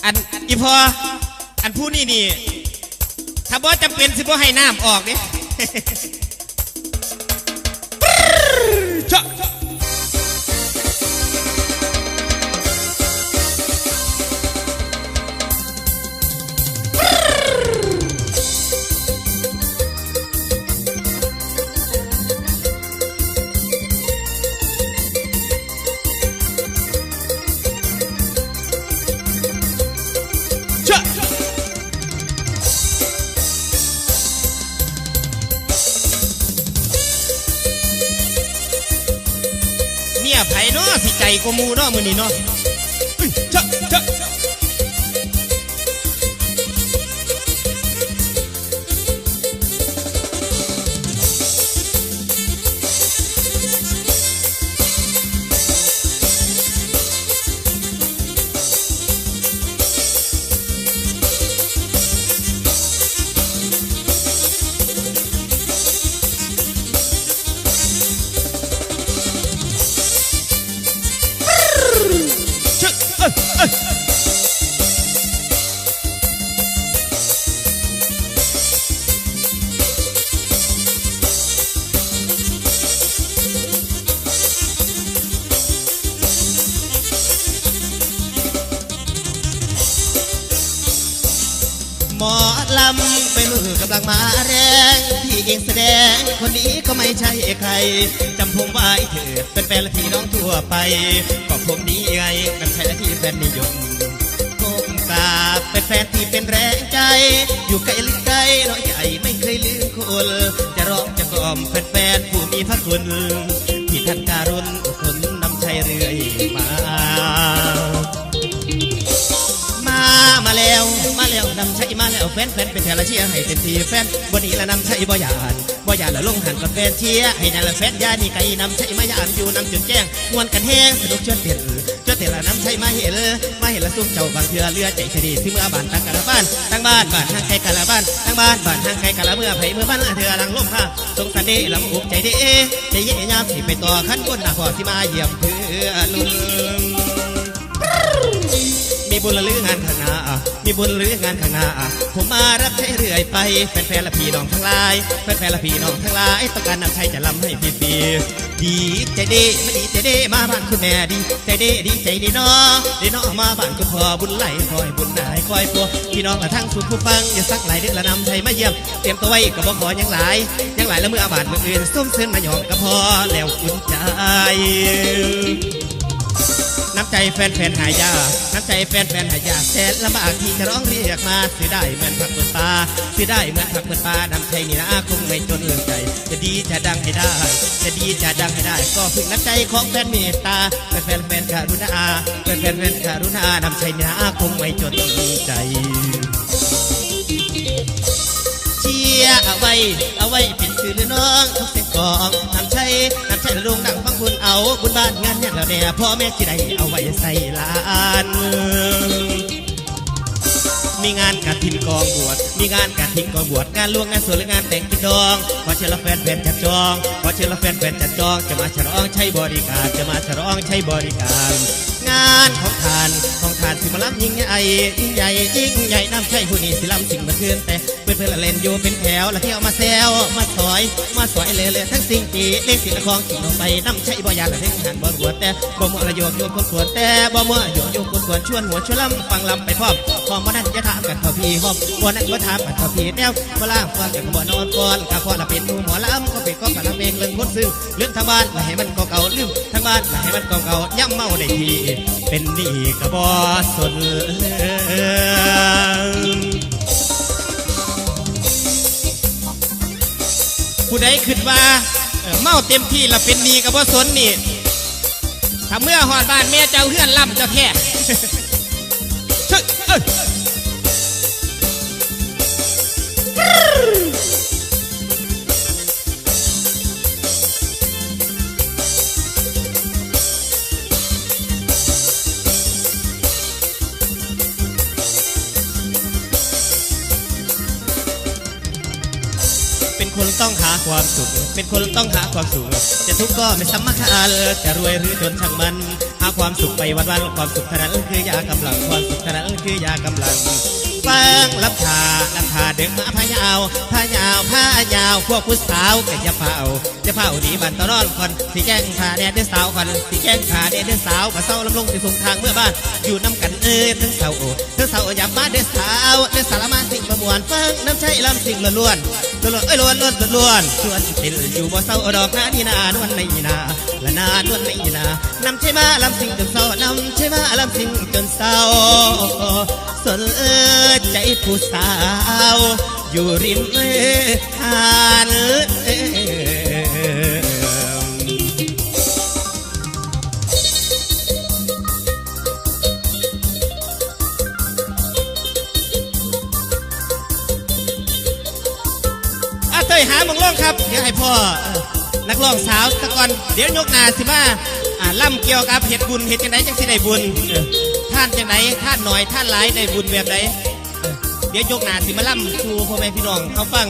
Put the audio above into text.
ອັນ ອີ່ພໍ່ ອັນຜູ້ນີ້ນີ້ ຖ້າບໍ່ຈຳເປັນຊິບໍ່ໃຫ້ນ້ຳອອກເດ້. ເມຍໃຜເນາະ ຊິໃຈກວ່າໝູ່ເນາະ ມື້ນີ້ເນາະ. ເອີຍ ຈະ ຈະ ໝໍລຳໄປມື້ກຳລັງມາແຮງ ທີ່ເອງສະແດງຄົນດີກໍໄມ່ໃຊ່ໃຄ ຈຳຜົມໄວ້ເຖີດ ແຟນໆ ແລະ ພີ່ນ້ອງທົ່ວໄປ ກໍຜົມດີເອື້ອຍ ນຳໃຊ້ ແລະ ທີ່ແຟນນິຍົມ ກົ້ມກາບແຟນໆ ທີ່ເປັນແຮງໃຈ ຢູ່ໄກຫຼືໃກ້ ນ້ອຍໃຈໄມ່ເຄີຍລືມຄຸນ ຈະຮ້ອງຈະກ້ອມແຟນໆ ຜູ້ມີພະຄຸນ ທີ່ທ່ານກະລຸນອຸດໜູນນຳໃຊ້ເລື້ອຍມາ. ມາ ມາແລ້ວ ມາແລ້ວ ນຳໃຊ້ມາແລ້ວ ແຟນໆ ເປັນແຖວລະເຊຍໃຫ້ເຕັມທີ່ ແຟນບໍ່ໜີລະນຳໃຊ້ບໍ່ຢ້ານ ບໍ່ຢ້ານລະລົງຫັນກັບແຟນເຊຍ ໃຫ້ນະລະແຟນຢ່າໜີໄກ ນຳໃຊ້ມາຢ້ານຢູ່ນຳຈົນແຈ້ງ ມ່ວນກັນແຮງ ສະໜຸກຊວນເຕັ້ນ ຈົນແຕ່ລະນຳໃຊ້ມາເຫັນ ມາເຫັນລະຊຸມເຈົ້າ ບາງເທື່ອເຫຼືອໃຈຊະດີ ຊິເມືອບ້ານຕ່າງກະລະບ້ານ ຕ່າງບ້ານ ບ້ານຫ່າງໄກກະລະບ້ນ ຕ່າງບ້ານ ບ້ານຫ່າງໄກກະລະເມືອ ໃຜເມືອບ້ານລະເທື່ອຫຼັງລົມພາ ສົງສານເດລະ ມາອຸກໃຈເດ ໃຈເຍຍາມຊິໄປຕໍ່ ຄັນບຸນໜ້າພໍ້ຊິມາຢ້ຽມເທື່ອໜຶ່ງ. ມີບຸນລະລືງານຂ້າງໜ້າ ມີບຸນລະລືງານຂ້າງໜ້າ ຜົມມາຮັບໃຊ້ເລື້ອຍໄປ ແຟນໆ ລະພີ່ນ້ອງທັງຫຼາຍ ແຟນໆ ລະພີ່ນ້ອງທັງຫຼາຍ ຕ້ອງການນຳໃຊ້ຈະລຳໃຫ້ຟຣີໆ ດີໃຈເດ້ ມາດີໃຈເດ້ ມາບ້ານຄຸນແມ່ດີໃຈເດ້ ດີໃຈເດ້ນໍ ເດ້ນໍ ມາບ້ານຄຸນພໍ່ບຸນຫຼາຍ ຂໍໃຫ້ບຸນໜາຍ ຂໍໃຫ້ພວກພີ່ນ້ອງລະທັງສຸດຜູ້ຟັງ ຢ່າສັກຫຼາຍເດີ້ລະນຳໃຊ້ມາຢ້ຽມ ຕຽມຕົວໄວ້ກໍບໍ່ຂໍຫຍັງຫຼາຍ ຫຍັງຫຼາຍລະເມືອບ້ານເມືອອື່ນ ຊົມຊື່ນມາຍ້ອມກັບພໍ່ແລ້ວອຸ່ນໃຈ. ນ້ຳໃຈແຟນໆ ຫາຍາກ ນ້ຳໃຈແຟນໆ ຫາຍາກ ແສນລຳບາກທີ່ຈະຮ້ອງຮຽກມາ ເສຍດາຍເໝືອນຜັກເໝືອນປາ ເສຍດາຍເໝືອນຜັກເໝືອນປາ ນ້ຳໃຈນີ້ນາຄົງໄມ່ຈົນເອື້ອມໃຈ ຈະດີຈະດັງໃຫ້ໄດ້ ຈະດີຈະດັງໃຫ້ໄດ້ ກໍເພິ່ງນ້ຳໃຈຂອງແຟນເມດຕາ ແຟນໆ ແຟນກະລຸນາ ແຟນໆ ແຟນກະລຸນາ ນ້ຳໃຈນີ້ນາຄົງໄມ່ຈົນໃຈ. ເຊຍເອົາໄວ້ ເອົາໄວ້ເປັນຊື່ເຫຼືອນ້ອງ ທຸກເສຍງຂອງນ້ຳໃຈ ນ້ຳໃຈລະໂດ່ງດັງຟັງບຸນເອົາ ບຸນບ້ານງານຍາດລະແດ່ ພໍ່ແມ່ຊິໄດ້ເອົາໄວ້ໃສ່ຫຼານ. ມີງານກະຖິນກອງບວດ ມີງານກະຖິນກອງບວດ ງານຫຼວງງານສວນ ຫຼືງານແຕ່ງກິນດອງ ຂໍເຊີນລະແຟນໆ ຈັບຈອງ ຂໍເຊີນລະແຟນໆ ຈັບຈອງ ຈະມາສະຫຼອງໃຊ້ບໍລິການ ຈະມາສະຫຼອງໃຊ້ບໍລິການ. ງານຂອງທ່ານ ຂອງທ່ານຊິມາລຳຍິ່ງໃຫຍ່ ຍິ່ງໃຫຍ່ ຍິ່ງໃຫຍ່ ນ້ຳໃຈຜູ້ນີ້ຊິລຳສິ່ງມາເທີນແຕ່ ເພິ່ນ ເພິ່ນລະເຫຼັ້ນຢູ່ເປັນແຖວ ລະທ່ຽວມາແຊວມາສອຍ ມາສອຍເລື້ອຍໆ ທັງສິ່ງທີ່ເລັກສິ່ງຂອງທີ່ລົງໄປ ນ້ຳໃຈບໍ່ຢ້ານລະເທັງຫັນບໍ່ກວດແຕ່ ບໍ່ມົວລະໂຍກຢູ່ຄົນຄວນ ແຕ່ບໍ່ມົວໂຍກຢູ່ຄົນຄວນ ຊວນຫົວຊວນລຳຟັງລຳໄປພ້ອມ ພ້ອມບໍ່ນັ້ນຢ່າຖາມກັນເທົ່າພີ່ ພ້ອມບໍ່ນັ້ນບໍ່ຖາມກັນເທົ່າພີ່ ແນວບໍ່ລາງຄວນກະບໍ່ນອນຄວນ ກະພໍລະເປັນໝູ່ໝໍລຳ ກໍເປັນກໍກະລະເປັນເລື່ອງຄົນຊື່ ລືມທາງບ້ານລະໃຫ້ມັນເກົ່າໆ ລືມທາງບ້ານລະໃຫ້ມັນເກົ່າໆ ຍາມເມົາໄດ້ທີ່ ເປັນໜີ້ກະບໍ່ສົນ. ຜູ້ໃດຄິດວ່າ ເອີ ເມົາເຕັມທີ່ລະເປັນໜີ້ກະບໍ່ສົນນີ້ ຖ້າເມືອຮອດບ້ານແມ່ເຈົ້າເຮືອນລຳເຈົ້າແທ້. ເປັນຄົນຕ້ອງຫາຄວາມສຸກ ເປັນຄົນຕ້ອງຫາຄວາມສຸກ ຈະທຸກກໍໄມ່ສຳຄັນ ຈະລວຍຫຼືຈົນຊ່າງມັນ ຫາຄວາມສຸກໄປວັນໆ ຄວາມສຸກເທົ່ານັ້ນຄືຢາກຳລັງ ຄວາມສຸກເທົ່ານັ້ນຄືຢາກຳລັງ. ຟັງລຳທ່າ ລຳທ່າເດີມາພະເຍົາ ພະເຍົາ ພະເຍົາ ພວກຜູ້ສາວກໍຢ່າຟ້າວ ຢ່າຟ້າວໜີບ້ານຕະນອນ ຂ້ອນຊິແກ້ງຖ້າແດ່ເດີສາວ ຂ້ອນຊິແກ້ງຖ້າແດ່ເດີສາວ ມາເຊົາລຳລົງຊິສົ່ງທາງເມືອບ້ານ ຢູ່ນຳກັນເອີ ເທິງເຊົາ ເທິງເຊົາ ຢ່າມາເດີສາວ ເດີສາວ ລະມາຊິງມາມ່ວນ ຟັງນຳໄຊລຳຊິງລ້ວນໆ ລ້ວນໆ ເອີຍ ລ້ວນໆ ລ້ວນໆ ຊວນເຕັ້ນຢູ່ບໍ່ເຊົາດອກ ນານີ້ນາ ນວນໃນນາ ລະນາ ນວນໃນນາ ນຳໄຊມາລຳຊິງຈົນເຊົາ ນຳໄຊມາລຳຊິງຈົນເຊົາ ສົນໃຈຜູ້ສາວຢູ່ລິມຫາດ. ອາ ເຕີຍ ຫາໝ່ອງລົງຄັບ ດຽວໃຫ້ພໍ້ ເອີ ນັກຮ້ອງສາວສາກ່ອນ ດຽວຍົກໜ້າຊິມາ ອາ ລຳກ່ຽວກັບເຮັດບຸນ ເຮັດຈັ່ງໃດຈັ່ງຊິໄດ້ບຸນ ເອີ ທານຈັ່ງໃດ ທານໜ້ອຍ ທານຫຼາຍ ໄດ້ບຸນແບບໃດ ເອີ ດຽວຍົກໜ້າຊິມາລຳສູ່ພໍ່ແມ່ພີ່ນ້ອງເຮົາຟັງ.